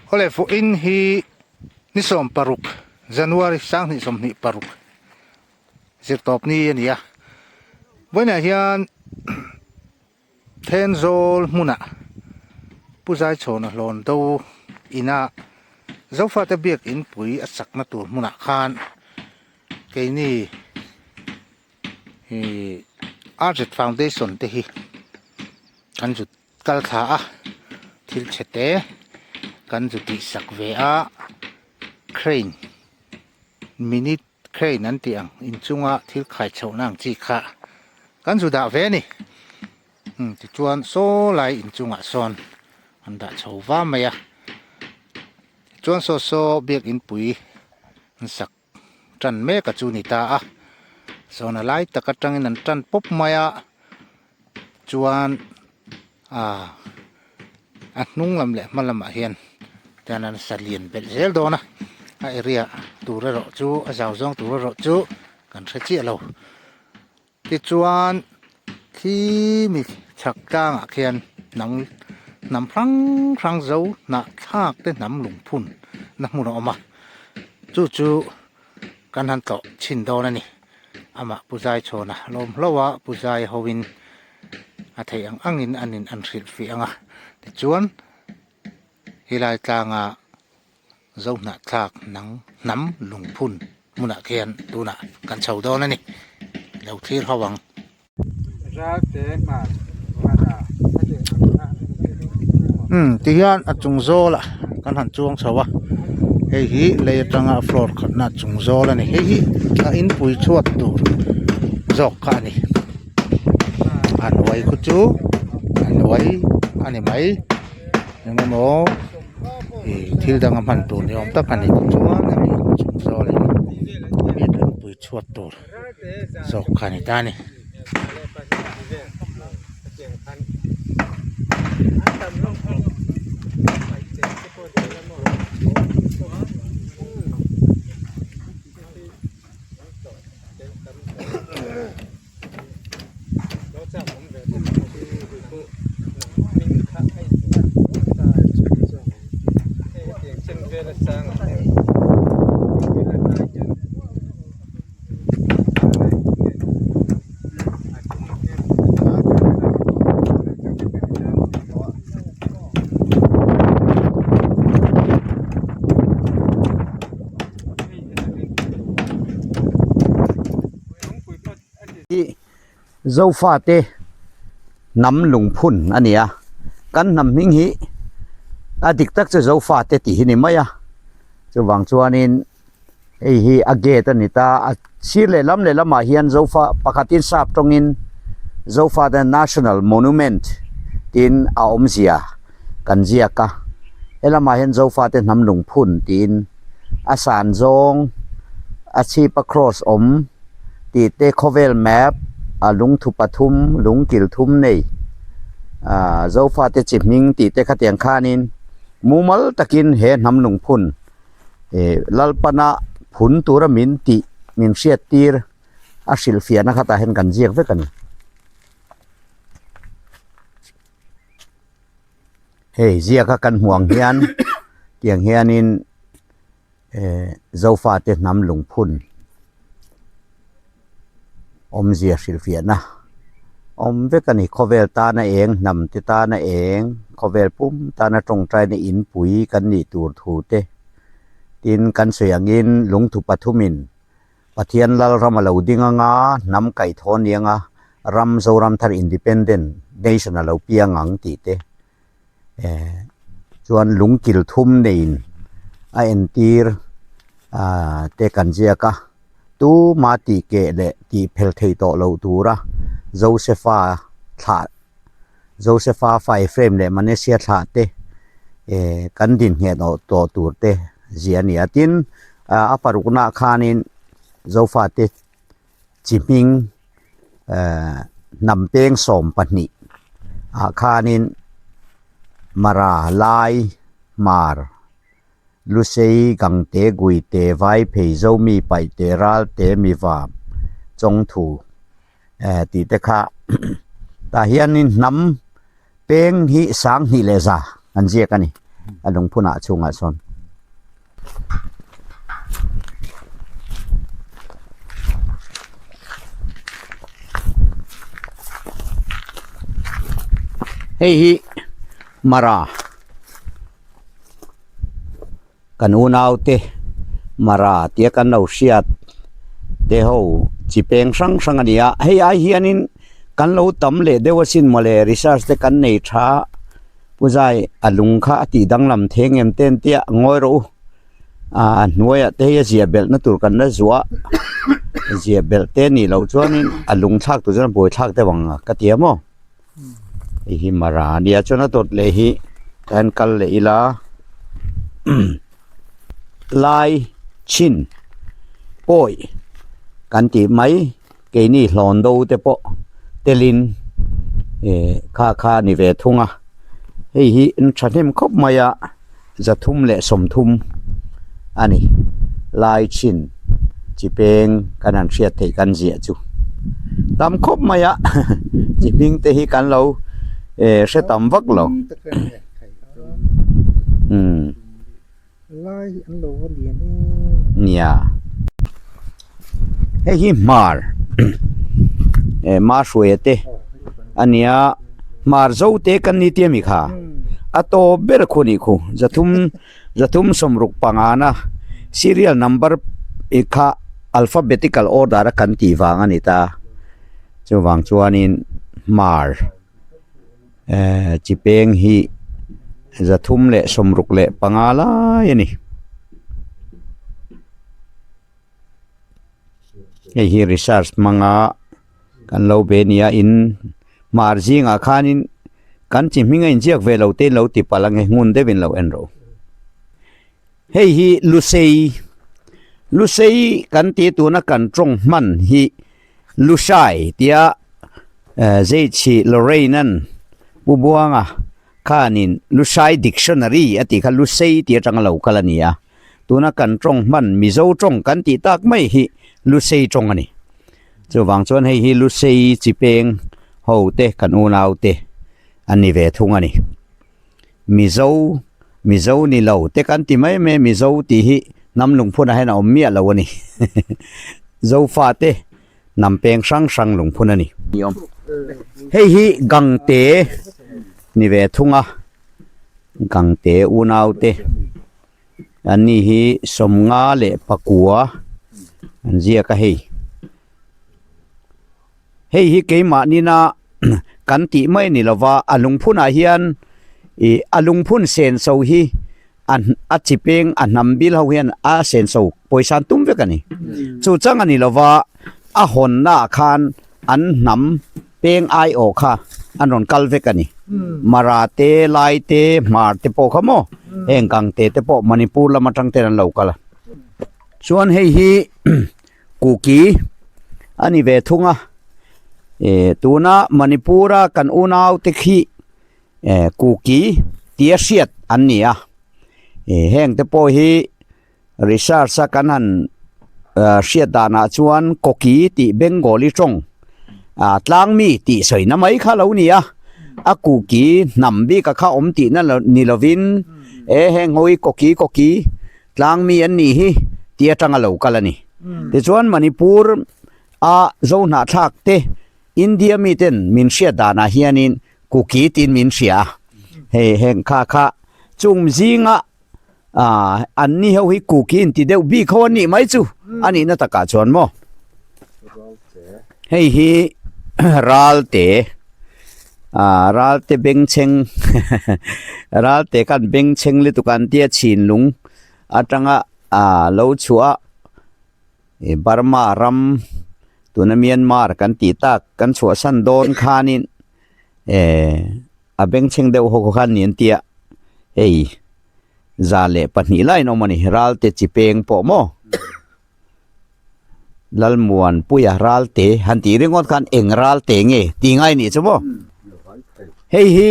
Awle vawiin hi ni 16 January 2026 zirtawp ni a ni a, vawiinah hian Thenzawl hmunah Pu Zaichhawna hlawn do ina Zofate biak inpui a chakna tur hmunah khan keini ihh Arjet Foundation te hi kan zut kal thla a, thil chhe te kan zu tihsak ve a, crane minute. Crane an tih ang inchunga thil khai chhohna ang chi kha kan zu dah ve a ni. Umm tichuan saw lai inchungah sawn an dah chho va mai a. Tichuan saw saw biakin pui an sak tan mek a chu ni ta a. Sawn a lai tak atangin an tan pawp mai a. Chuan ah a hnung lam leh hma lamah hian tian an sa lian belh zel dawn a a area tur erawh chu a zau zawng tur erawh chu kan hre chiah lo tichuan khi mi chhak tlangah khian hnam hnam hrang hrang zo hnah thlak te hnam lungphun na hmun a awm a chu chu kan han tlawh chhin dawn a ni amah Pu Zaichhawna lawm hlauh a Pu Zai hoin a theih ang angin an in an hrilh fih ang a tichuan helai tlanga Zohnahthlak nang hnam lungphun hmunah khian tunah kan chho dawn a ni lo thlir ho ang. Umm tihian a chung zawlah kan han chuang chho a hei hi lei atanga floor khatna chung zawl a ni hei hi a inpui chhuat tur zawk kha a ni a hnuai khu chu a hnuai a ni mai eng emaw ih thil danga hman tur ni awm tak a ni tichuan hemi chung zawl hi inpui chhuat tur. Zawk kha a ni ta a ni. Zofate hnam lungphun a ni a kan hnam hming hi a dik tak chu Zofate tih hi ni mai a chuvang chuanin. Hei hi a gate a ni ta a sir lehlam lehlamah hian zofa pakhatin sap tawngin zofa te national monument tiin a awmzia kan ziak a helamah hian zofa te hnam lungphun tiin a san zawng a chhip a cross awm tih te khawvel map a lungthu pathum lungkil thum nei ahh zofa te chi hming tih te khatiang khanin mumal takin he hnam lungphun. Ih Lalpana phun tura min tih min hriat tir a hrilhfiahna khatah hian kan ziak vek a ni. Hei ziaka kan hmuh ang hian tiang hianin eh Zofate hnam lungphun awmzia hrilhfiahna awm vek a ni. Khawvel tana eng, hnam te tana eng, khawvel pum tana tawngtaina inpui kan nih tur thu te tin kan sawi angin lungthu pathumin Pathian Lalram a lo ding anga hnam kaihthawh a ni anga ram Zoram thar Independent Nation a lo piang ang tih te eh chuan lungkil thum neiin a entir ah te kan ziak a tuma tih keh leh tih phel thei tawh loh tura Josepha thlah Josepha fa Ephraim leh Manasseh thlah te eh kan dinhngeh tawh tur te ziah a ni a tin ah a parukna ah khanin Zofa te chi hming ehh hnam peng 12 ah khanin Mara Lai Hmar Lusei Gangte Guite Vaiphei Zomi Paihte Ralte Mivam Chawngthu ehh tih te kha tah hianin hnam peng hi 2100 an ziak a ni. a lungphunah chhungah sawn. Hei hi Mara kan unaute Mara tia kan lo hriat te ho chi peng hrang hrang a ni a hei ai hianin kan lo tam leh deuh asin mawle research te kan nei tha. Pu Zai a lung kha a tih danglam theng em te an tia ngawi rawh u ah a hnuaiah te hei a zia belhna tur kan la zuah zia belh te nih loh chuanin a lung thlak tur chuan a buai thlak deuh ang ka ti a maw hei hi mara a nia chuan a dawt leh hi ka han kal leh ila lai chhin pawi kan tih mai. Keini hlawn do te pawh telin eh kha kha a ni ve thung a hei hi an thahnem khawp mai a zathum leh sawmthum a ni lai chin chi peng kan han hriat theih kan ziah chu tam khawp mai a chi hming te hi kan lo eh hre tam vak lo umm. Lai hi an lo va lian em. Nia. Hei hi hmar eh ma hruaia te a nia hmar zo te kan ni tia mi kha a tawp ber khu nih khu zathum zathum sawmruk panga na serial number i kha alphabetical order a kan tih vang a ni ta chuvang chuanin hmar. Eh chi peng hi zathum leh sawmruk leh panga lai a ni hei hi research hmanga kan lo be nia in hmar zingah khanin kan chi hming a inziak ve lo te in lo ti palh ange ngun deuhin lo en rawh u. Hei hi Lusei, Lusei kan tih tuna kan tawng hman hi Lushai tia Zeichhi Lorraine-a'n Pu Buanga khanin Lushai Dictionary a tih kha Lusei tih atanga lo kal a ni a. Tuna kan tawng hman Mizo tawng kan tih tak mai hi Lusei tawng a ni. Chuvang chuan hei hi Lusei chi peng ho te kan unau te an ni ve thung a ni. Mizo, Mizo ni lo te kan ti mai mai Mizo tih hi hnam lungphunah hian a awm miah lo a ni. Zofa te hnam peng hrang hrang lungphun a ni. Hei hi Gangte ni ve thung a, Gangte unau te an ni hi sawmnga leh pakua an ziak a hei. Hei hi keimah nina kan tih mai a ni lova a lungphunah hian ih a lungphun senso hi a a chi peng a hnam bil ho hian a senso pawisa an tum vek a ni chu chang a ni lova a hawnna ah khan an hnam peng aiawh kha an rawn kal vek a ni mara te lai te hmar te pawh kha maw heng gang te te pawh manipur lam atang ten an lo kal a chuan hei hi. Kuki a ni ve thung a, eh tuna Manipur a kan unau te khi eh Kuki tia hriat an ni a, eh heng te pawh hi research a kan han hriat danah chuan Koki tih Bengali tawng ah tlang mi tih sawina mai kha lo ni a, a Kuki hnam bik a kha awm tihna ni lovin eh heng ho hi Koki Koki. Tlang mi an nih hi tih atanga lo kal a ni. Tichuan Manipur a Zohnahthlak te India mi ten min hriat danah hianin Kuki tiin min hria a. Hei heng kha kha chung zinga ah an ni ho hi Kuki in ti deuh bik ho an nih mai chu a nihna takah chuan maw. Hei hi Ralte ah Ralte bengchheng Ralte khan bengchheng lutuk an tia chhinlung atanga ah lo chhuah a Burma ram tuna Myanmar kan tih tak kan chhuahsan dawn khanin eh a bengchheng deuh ho khan ni an tia hei za leh pahnih laiin a awm a ni Ralte chi peng pawh maw. Lalmuanpuia Ralte han tih ringawt khan eng Ralte nge tih ngai nih chu maw? Hei hi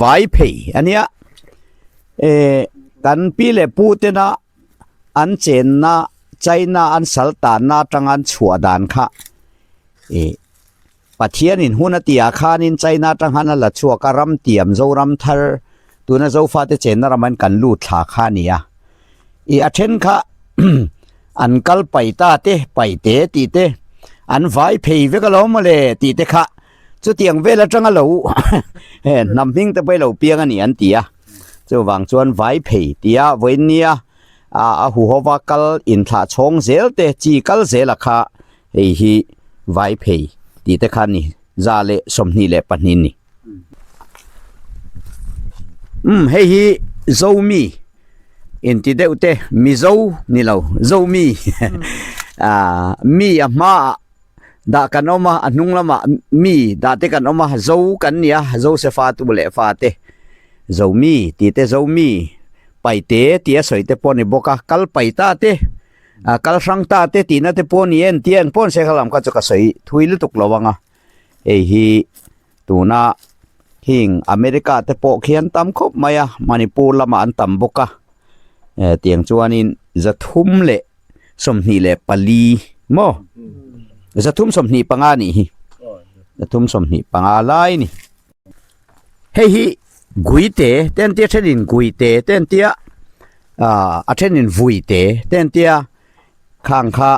vai phei a nia eh kan pi leh pu tena an chenna China an sal tanna atanga an chhuah dan kha eh Pathianin hun a tihah khanin China atang khan a la chhuak a, ram tiam Zoram thar. Tuna Zofate chenna ramah hian kan lut thla kha a ni a. Ih a then kha an kal pai ta te, pai te tih te, an vai phei vek alawm mawle tih te kha chutiang vel atanga lo hnam hming te pawh hi lo piang a ni an ti a. Chuvang chuan vai phei tia vawiin nia a huhova kal inthlah chhawng zel te chi kal zela kha hei hi vai phei tih te kha a ni 122 a ni. Umm hei hi Zomi inti deuh te Mizo ni lo Zomi ah mi a hmaah dah kan awm a a hnung lamah mi dah te kan awm a Zo kan ni a Josefa tu leh fa te Zomi tih te Zomi Paite tia sawi te pawh a ni bawk a kal pai ta te ah kal hrang ta te tihna te pawh a ni en tia engpawh an sawi kha lam kha chu ka sawi thui lutuk lo ang a hei hi tuna heng America te pawh khi an tam khawp mai a Manipur lamah an tam bawk a eh tiang chuanin 324 maw 325 nih hi 325 lai a ni hei hi guite te an tia thenin guite te an tia ah a thenin vuite te an tia khang kha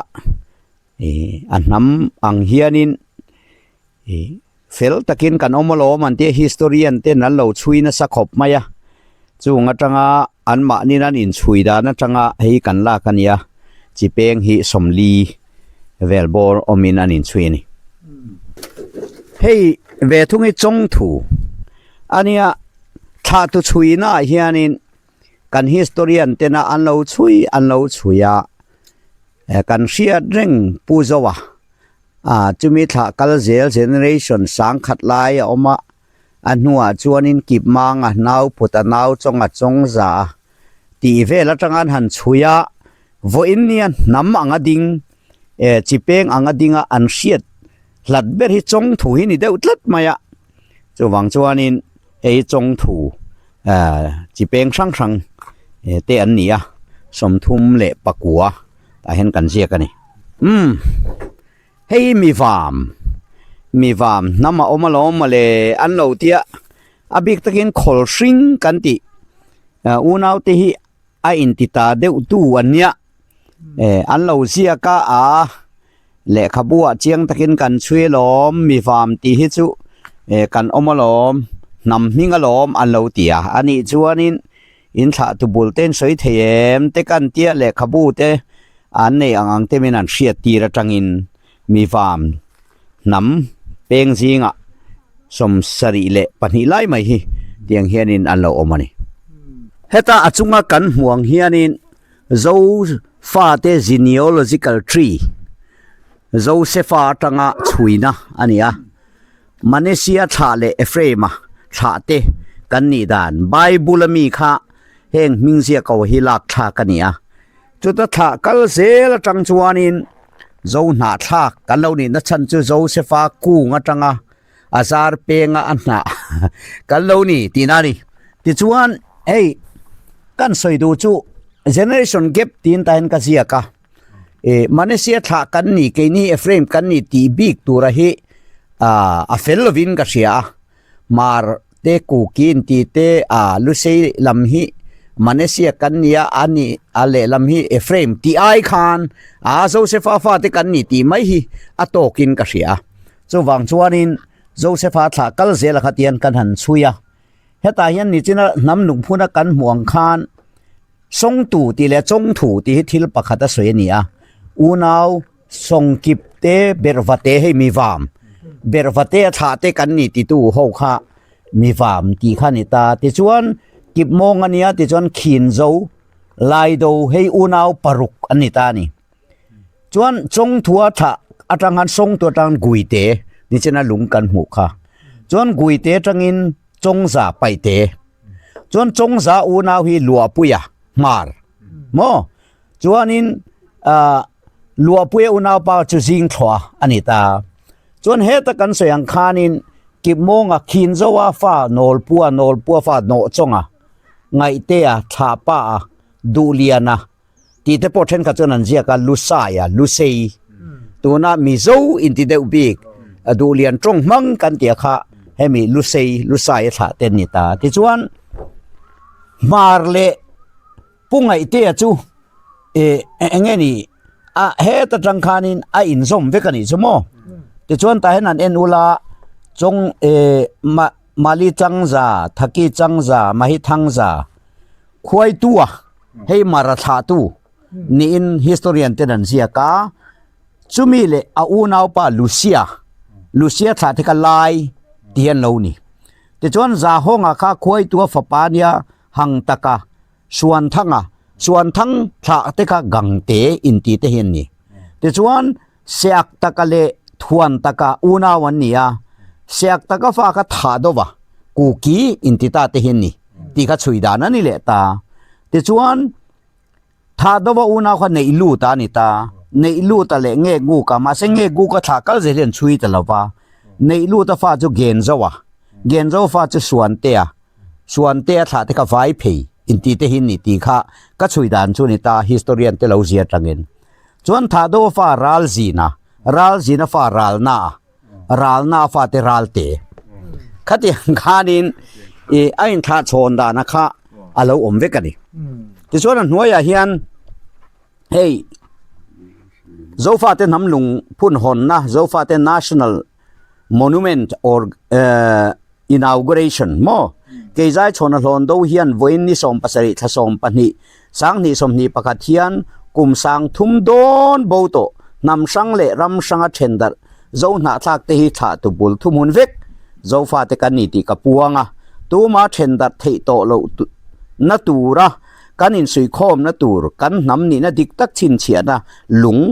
ih a hnam ang hianin ih fel takin kan awm alawm an tia historian ten an lo chhui nasa khawp mai a chung atanga anmahni an inchhui dan atanga hei kan lak a nia chi peng hi sawmli vel bawr awmin an inchhui a ni hei ve thung hi chawngthu a nia thla tu chhuina ah hianin kan historian tena an lo chhui an lo chhui a kan hriat reng Pu Zoa Ah chumi thlah kal zel generation sang khat lai a awm a, a hnuah chuanin kip mang a nau put a nau chawng a chawng za a tih vel atanga an han chhui a, vawiin nia hnam anga ding eh chi peng anga dinga an hriat hlat ber hi chawng thu hi ni deuh tlat mai a, chuvang chuanin hei hi chawng thu ah chi peng hrang hrang te an ni a, 39 tah hian kan ziak a ni. Umm hei mi vam mi vam hnam a awm alawm mawle an lo tia a bik takin khawl hring kan tih ah unau te hi a inti ta deuh tu an nia eh an lo ziak a a lehkhabu ah chiang takin kan chhui alawm mi vam tih hi chu eh kan awm alawm hnam hming alawm an lo ti a anih chuanin In thlah tu bul te an sawi thei em te kan tia lehkhabu te an nei ang ang te min an hriat tir atangin mi vam hnam peng zingah 72 lai mai hi tiang hianin an lo awm a ni. Heta a chunga kan hmuh ang hianin Zofate genealogical tree Josefa atanga chhuina a ni a. Manesia thlah leh Ephraim-a thlah te kan nih dan Bible-a mi kha heng hming ziak ko hi lak thlak a ni a. Chuta thlah kal zel atang chuanin Zo hnah thlak kan lo nihna chhan chu Josefa kung atanga a zar penga a hnah kan lo ni tihna a ni. Tichuan hei kan sawi duh chu generation gap tiin tah hian ka ziak a. Eh, Manasseh thlah kan ni, keini Ephraim kan ni tih bik tura hi ah, a fel lovin ka hria a. Mar te Kukin tih te ah, Lusei lam hi Manasseh kan ni a, a ni a lehlam hi Ephraim tih ai khan ah, Josepha fate kan ni tih mai hi a tawkin ka hria a. Chuvang chuanin Josepha thlah kal zela kha tian kan han chhui a. Hetah hian nichina hnam lungphuna kan hmuh ang khan Sawngtu tih leh Chawngthu tih hi thil pakhat a sawi a ni a, unau Sawngkip te Berhvate hei mi vam, Berhvate a thlah te kan ni titu ho kha mi vam tih kha a ni ta. Tichuan Kipmawng a nia tichuan Khinzo, Laido hei unau paruk an ni ta a ni. Chuan Chawngthua thlah atang khan Sawngtu atang Guite nichina lung kan hmuh kha. Chuan Guite atangin Chawngza Paite. Chuan Chawngza unau hi Luahpuia hmar maw? Chuanin ah Luahpuia unaupa chu Zingthluah a ni ta. Chuan heta kan sawi ang khanin Kipmawnga Khinzoa fa Nawlpua Nawlpua fa Nawhchawnga Ngaihtea Thlahpa-a Duhliana tih te pawh thenkhat chuan an ziak a, Lusaia, Lusei, tuna Mizo inti deuh bik, Duhlian tawng hmang kan tih a kha hemi Lusei, Lusai a thlah te an ni ta. Tichuan. Hmar leh Pu Ngaihtea chu eh eng nge ni a heta tang khanin a inzawm vek a nih chu maw tichuan tah hian an en ula chawng eh mah Mali Changza, Thaki Changza, Mahi Thangza khuaitua hei Mara thlahtu niin historian ten an ziak a, chumi leh a unaupa Lucia, Lucia thlah te kha Lai tih an lo ni. Tichuan Zahawnga kha khuaitua fapa nia hang taka Suanthanga, Suanthang thlah te kha Gangte inti te hi an ni. Tichuan Seak taka leh Thuan taka unau an ni a, Seak taka fa kha thah deuh a, Kuki inti ta te hi an ni tih kha chhui dan a ni leh ta. Tichuan thah deuh a unau kha neih lut a ni ta, neih lut a leh nge guk a, mahse nge guk a thlah kal zel hi an chhui ta lo va, neih lut a fa chu Genzo a, Genzo fa chu Suantea, Suantea thlah te kha vai phei inti te hi an ni tih kha ka chhui dan chu a ni ta, historian te lo zia tangin. Chuan thah deuh a fa ral zin a, ral zin a fa ral na a, ral na a fa te ral te. Khatiang khanin ih a inthlah chhawn dana kha a lo awm vek a ni. Tichuan a hnuaiah hian hei Zofate hnam lung phun hawnna Zofate National Monument or Inauguration maw? Keizai chhawn a hlawn do hian vawiin ni 70 thla 12 2021 hian kum 30 dawn bo tawh hnam hrang leh ram hranga then darh zo hnahthlak te hi thlah tu bul thuhmun vek Zofate kan ni tih ka puang a, tuma then darh theih tawh loh na tura kan insuikhawmna tur kan hnam nihna dik tak chhinchhiahna lung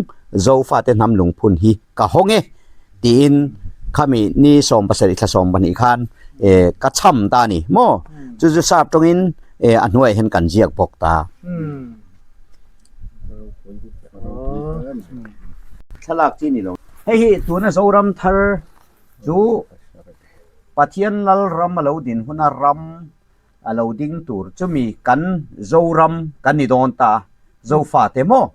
Zofate hnam lungphun hi ka hawng e tiin khami ni 70 thla 12 khan eh ka cham ta a ni maw chu chu sap tawngin eh a hnuaiah hian kan ziak bawk ta. Thlalak chi ni lo. Hei hi tuna Zoram thar chu Pathian lal ram a lo din huna ram a lo ding tur chumi kan Zoram kan ni dawn ta Zofate maw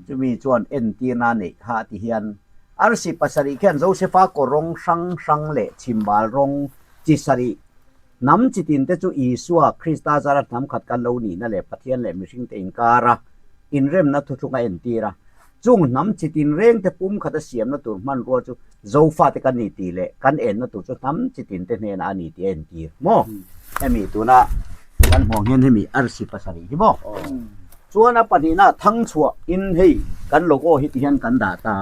chumi chuan entirna a neih kha ti hian arsi pasarih khian Josefa kaw rawng hrang hrang leh chhimbal rawng chi sarih hnam chi tin te chu Isua Krista zara hnam khat kan lo nihna leh Pathian leh mihringte inkara inremna thuthlung a entir a. Chung hnam chi tinreng te pum khat a siamna tur hmanrua chu Zofate kan ni tih leh kan enna tur chu hnam chi tinte hnenah a ni tih a entir maw? Hemi tuna kan hmuh ang hian hemi arsi pasarih hi maw? Chuan a pahnihna thangchhuah in hei kan logo hi ti hian kan dah ta.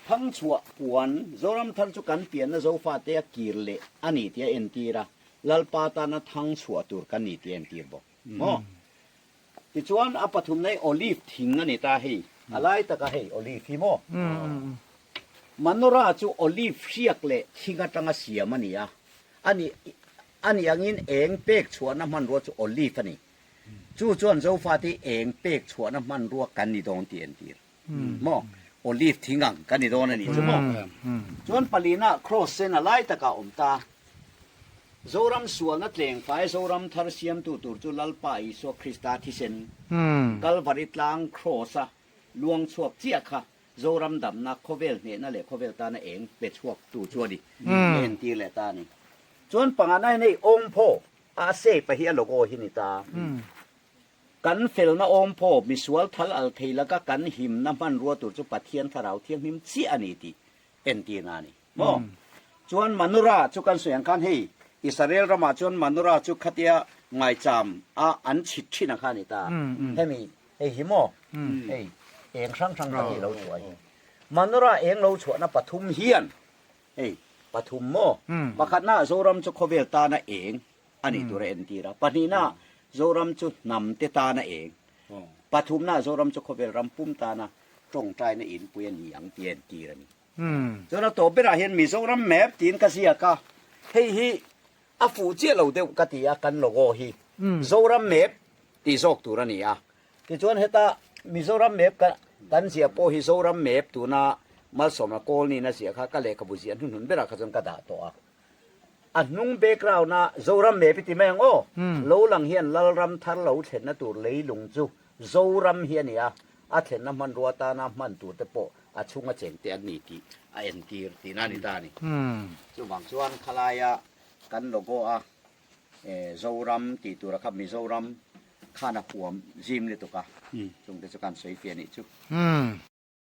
Thangchhuah puan Zoramthar chu kan pianna Zofate a kir leh a ni tih a entir a, Lalpa tana thangchhuah tur kan ni tih a entir bawk maw? Tichuan a pathumna hi olive thing a ni ta hei, a lai taka hei olive hi maw? Menorah chu olive hriak leh thing atanga siam a ni a, a ni a nih angin eng pek chhuahna hmanrua chu olive a ni. Chu chuan Zofate hi eng pek chhuahna hmanrua kan ni dawn tih entir maw? Olive thing ang kan ni dawn a nih chu maw? Chuan palina cross sen a lai takah a awm ta. Zoram sualna tlengfai Zoram thar siamtu tur chu Lalpa Isua Krista thisen, Kalvari tlang Kraws-a luang chhuak chiah kha Zoram damna, khawvel hnehna leh khawvel tana eng pe chhuaktu chu a ni. A entir leh ta a ni. Chuan pangana hian hei awmphaw a shape a hi a logo hi ni ta. Kan felna awmphaw, misual thal al thei laka kan himna hmanrua tur chu Pathian Thlarau Thianghlim chiah a ni tih entirna a ni. Maw? Chuan Manura chu kan sawi ang khan hei Israel ramah chuan Manura chu khatia ngaicham a an chhit thin ang kha a ni ta. Hemi hei hi maw? Hei eng hrang hrang pahnih lo chhuah hi. Manura eng lo chhuahna pathum hian hei pathum maw? Pakhatna Zoram chu khawvel tana eng a nih tur a entir a. Pahnihna Zoram chu hnam te tana eng. Pathumna Zoram chu khawvel ram pum tana tawngtaina inpui a ni ang tih a entir a ni. Chuan a tawp berah hian Mizoram map tiin ka ziak a, hei hi a fuh chiah lo deuh ka ti a kan logo hi Zoram map tih zawk tur a ni a. Tichuan heta Mizoram map ka kan ziah pawh hi Zoram map tuna Malsawmna Colony-in a ziah kha ka lehkhabu ziah hnuhnun berah kha chuan ka dah tawh a. A hnung background a Zoram map i ti mai ang aw, lo lang hian Lalram thar lo thlenna tur leilung chu Zoram hi a ni a, a thlenna hmanrua atana hman tur te pawh a chhunga cheng te an ni tih a entir tihna a ni ta a ni. Chuvang chuan khalaia kan logo a. Zoram tih tura kha Mizoram khan a huam zim lutuk a, chungte chu kan sawi fiah nih chu. Umm.